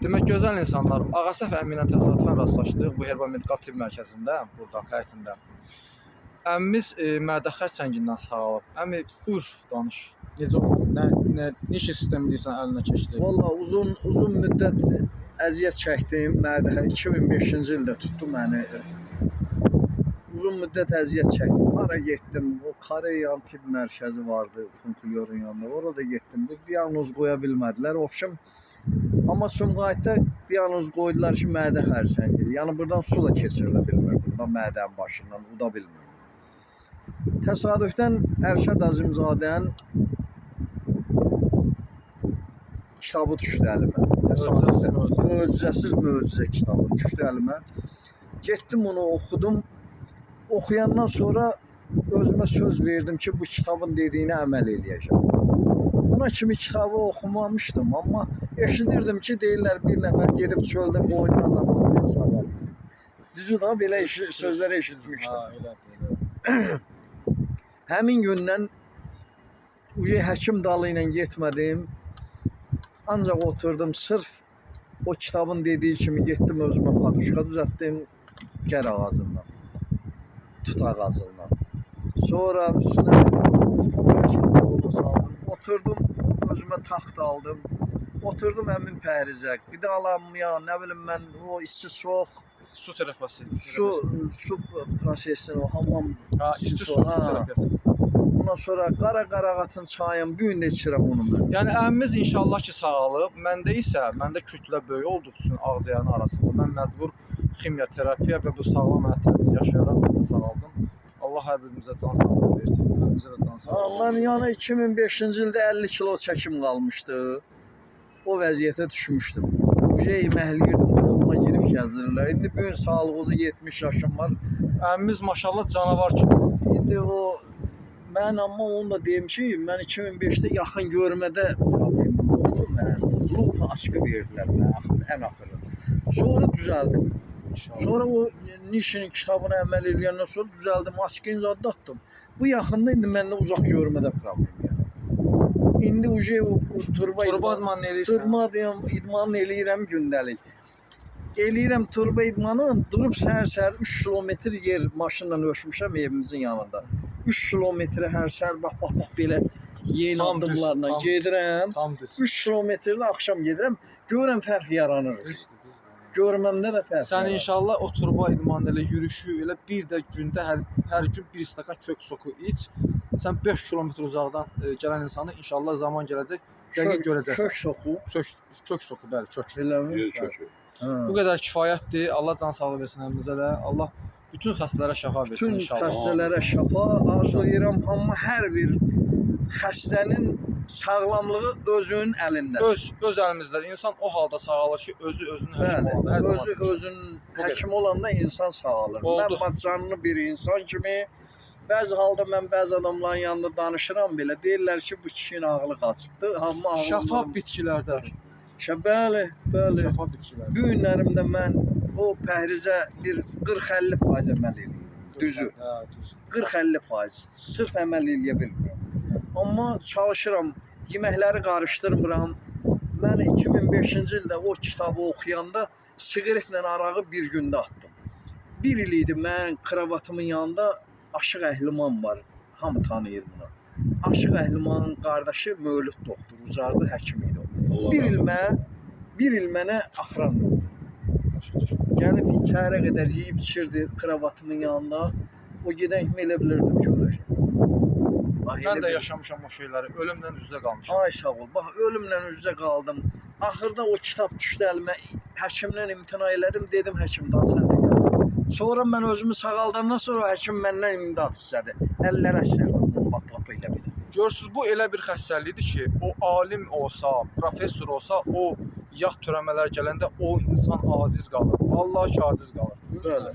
Demək, gözəl insanlar, Ağasəf əmi ilə təsadüfən rastlaşdıq bu Herba Medikal Tibb Mərkəzində, burada, həyətində. Əmimiz mədə xərçəngindən sağalıb. Əmi, buyur, danış. Necə oldu? Nə neçə sistemi deyirsən əlinə keçdi? Valla uzun müddət əziyyət çəkdim. Mədə 2005-ci ildə tutdu məni. Uzun müddət əziyyət çəkdim. Hara getdim? O Koreyan tibb mərkəzi vardı Funkulyorun yanında. Orada getdim. Bir diaqnoz qoya bilmədilər. Obşim amma Sumqayıtda diaqnoz qoydular ki, mədə xərçəngidir. Yəni buradan su da keçirdə bilmirdim. Da mədənin başından uda bilmirdim. Təsadüfdən Ərşad Azimzadənin kitabı düşdü əlimə. Təsadüfdən. Möcüzəsiz möcüzə kitabı düşdü əlimə. Getdim onu oxudum. Oxuyandan sonra özümə söz verdim ki, bu kitabın dediyinə əməl eləyəcəm. Buna kimi kitabı oxumamışdım, amma eşidirdim ki, deyirlər bir nəfər gedib çöldə qoyunlarla otlayıb sağalıb. Düzü da belə sözləri eşitmişdim. Ha, elə, elə. Həmin gündən uje həkim dalı ilə getmədim. Ancaq oturdum sırf o kitabın dediyi kimi getdim özümə paduşka düzəltdim gər ağacından, tut ağacından. Sonra üstünə onu saldım. Oturdum özümə taxt aldım. Oturdum həmin pəhrizə. Qidalanmaya, nə bilim mən o isti soğuk Su terapiyası. su prosesini, o hamam Ha, isti su, su ha. terapiyası. Ondan sonra qara qarağatın çayın bu gün də içirəm onu mən. Yəni əmimiz inşallah ki sağalıb. Məndə isə məndə kütlə böyük olduğu üçün ağciyərin arasında mən məcbur ximiya terapiya və bu sağlam həyat tərzini yaşayaraq mən də sağaldım. Allah hər birimizə can sağlığı versin. Əmimizə də can sağlığı. Mən yəni 2005-ci ildə 50 kilo çəkim qalmışdı. O vəziyyətə düşmüşdüm. Uje yeməkliyirdim, oğluma girib gəzdirirlər. İndi bu gün sağlığınıza 70 yaşım var. Əmimiz maşallah canavar kimi. İndi o mən amma onu da deyim ki, mən 2005-də yaxın görmədə problemim oldu mənim. Lupa açqı verdilər mənə axır, ən axırı. Sonra düzəldim. İnşallah. Sonra o Nişinin kitabına əməl eləyəndən sonra düzəldim, açqın zadı atdım. Bu yaxında indi məndə uzaq görmədə problem yaranır. İndi uje o turba Turba idmanı eləyirsən. Turba deyəm, idmanı eləyirəm gündəlik. Eləyirəm turba idmanı, durub səhər-səhər 3 kilometr yer maşınla ölçmüşəm evimizin yanında. 3 kilometrə hər səhər bax bax bax belə yeni Tam düz, addımlarla tam. gedirəm. Tam düz. 3 kilometrdə axşam gedirəm, görürəm fərq yaranır. Düzdür, düzdür. Görməmdə də fərq Sən yaranır. inşallah o turba idmanı elə yürüşü elə bir də gündə hər gün bir stakan kök soku iç. Sən 5 kilometr uzaqdan gələn insanı inşallah zaman gələcək, dəqiq görəcəksən. Kök soxu. Kök soku, bəli, kök. Eləmi? Yer kökü. Hə. Bu qədər kifayətdir. Allah can sağlığı versin əmimizə də. Allah bütün xəstələrə şəfa versin Bütün inşallah. xəstələrə şəfa arzulayıram, amma hər bir xəstənin sağlamlığı özünün əlində. Öz əlimizdə. İnsan o halda sağalır ki, özü özünün həkimi Bəli, olanda hər zaman. özü özünün Bu qədər. həkim olanda insan sağalır. Oldu. Mən bacanlı bir insan kimi bəzi halda mən bəzi adamların yanında danışıram belə. Deyirlər ki, bu kişinin ağlı qaçıbdı. Amma ağlından... Şəfa bitkilərdə. Bəli, bəli. Şəfa bitkilərdə. Bu günlərimdə mən o pəhrizə bir 40-50% əməl eləyirəm. Düzü. Hə, düz. 40-50% sırf əməl eləyə bilmirəm. Amma çalışıram, yeməkləri qarışdırmıram. Mən 2005-ci ildə o kitabı oxuyanda siqaretlə arağı bir gündə atdım. Bir il idi mən kravatımın yanında Aşıq Əhliman var. Hamı tanıyır bunu. Aşıq Əhlimanın qardaşı Mövlüd doktor, ucardı həkim idi o. Allah Bir razı il olsun. mənə bir il mənə axıran oldu. Başa düşdüm. Gəlib səhərə qədər yeyib içirdi kravatımın yanında. O gedən kimi elə bilirdim ki, öləcəm. Bax, Mən elə də bil- yaşamışam o şeyləri. Ölümlə üz-üzə qalmışam. Ay sağ ol. Bax ölümlə üz-üzə qaldım. Axırda o kitab düşdü əlimə. Həkimdən imtina elədim. Dedim həkim daha sən də gəl. Sonra mən özümü sağaldandan sonra həkim məndən imdad istədi. Əllərə əsirdim onu bax bax belə belə. Görürsüz, bu elə bir xəstəlikdir ki, o alim olsa, professor olsa, o yad törəmələr gələndə o insan aciz qalır. Vallahi ki, aciz qalır. Bəli.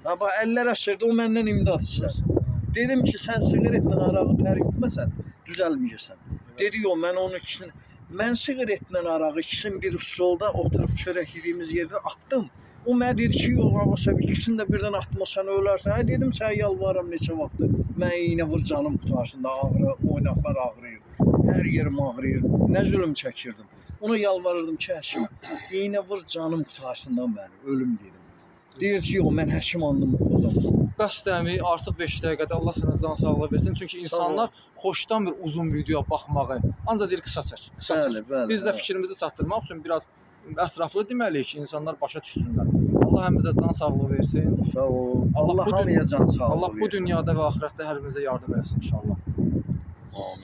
Ha bax əllər əsirdi, o məndən imdad istədi. Dedim ki, sən siqaretlə arağı tərk etməsən, düzəlməyəcəksən. Dedi, yox, mən onun ikisini mən siqaretlə arağı ikisini bir stolda oturub çörək yediyimiz yerdə atdım. O mənə dedi ki, yox, Abbas abi, ikisini də birdən atma, sən ölərsən. Ay dedim, sənə yalvarıram neçə vaxtdır. Mən iynə vur canım qurtarsın da ağrı, oynaqlar ağrıyır. Hər yerim ağrıyır. Nə zülm çəkirdim. Ona yalvarırdım ki, həkim, iynə vur canım qurtarsın da mənim, ölüm gedim. Deyir ki, yox, mən həkim andımı pozamam. Bəs əmi, artıq 5 dəqiqədə Allah sənə can sağlığı versin. Çünki Sağ ol. insanlar xoşdan bir uzun videoya baxmağı ancaq deyir qısa çək, qısa çək. Bəli, bəli. Biz də fikrimizi çatdırmaq üçün biraz ətraflı deməliyik ki, insanlar başa düşsünlər. Allah həmizə can sağlığı versin. Sağ ol. Allah Allah bu hamıya can sağlığı Allah bu versin. dünyada və axirətdə hər birimizə yardım eləsin inşallah. Amin.